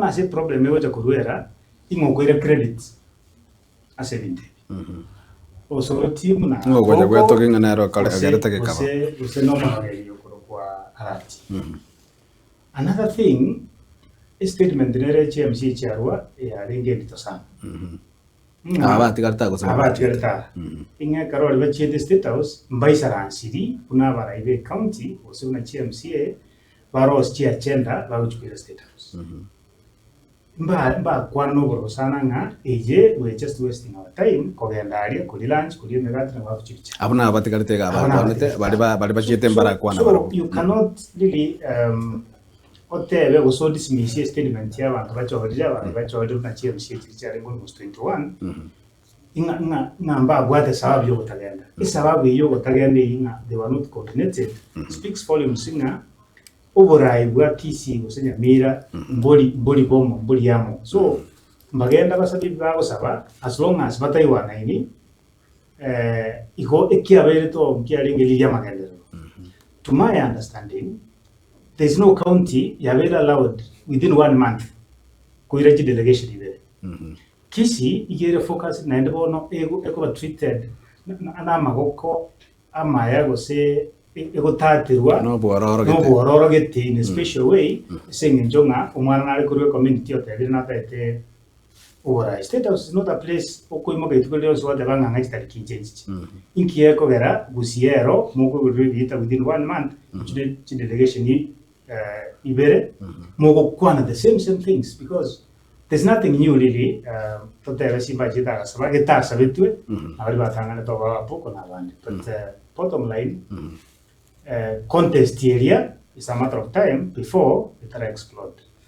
Bono ase eproblem egocha korwera, ing'o okoira credit ase ebinto ebi? Osorotie buna Ng'o ogocha Akoko, gwetogia ng'a nere okore gose ogerete gekaba. gose gose na omorageri okorokwa Arati. Another thing, estatement nere chiamisia echiarwa yarenge endito sana. Ng'a Aba batigarete aa gose abatigarete aa. Ing'a ekero baria bachiete State House, mbaisaransiri buna abarai be ecounty gose buna chi MCA, barose chiagenda bagochia koira State House. Mba mbakwana nobororo sana ng'a eye we are just wasting our time kogenda aria koria lunch, koria emegati na goaka chibicha. Abwo nabo batigarete iga Abwo nabo bakwanete, batigarete baria ba baria bachiete So, mbarakwana so barabwo. you cannot really um, otebe gose odismiss estatement ya abanto bachorire, abarai bachorire buna chi MCA chiria chiarenge almost 21, ng'a ng'a ng'a mbabwate esababu ya ogotagenda. Esababu eyio ya ogotagenda eyio ng'a they were not coordinated speaks volumes ng'a oborai bwa Kisii gose Nyamira mbori mbori bomo mbori amo. So mbagenda basabe ebi bagosaba as long as bataigwanaini igo ekiabeire to nkiarenge riria amagenderero. To my understanding there is no county yabeire allowed within one month koira chidelegation ibere. Kisii iga ere focused naende bono ego ekoba treated na namagoko amaya gose egotaterwa Nobwororo gete. nobwororo gete in a special way ase eng'encho ng'a omwana nare korwa ecommunity otebire nataete oborai. State house is not a place okoimoka rituko rionsi gwateba ng'a ng'a chitariki inche nchiche. Inki gekogera gusii ero mokoigorerwa ebiita within one month chire chidelegation ibere mogokwana the same same things because there's nothing new really totebe simba chiete agasaba getasabetwe na baria batang'anete oba abapoko na abande but bottom line contest eria is a matter of time before etara explode.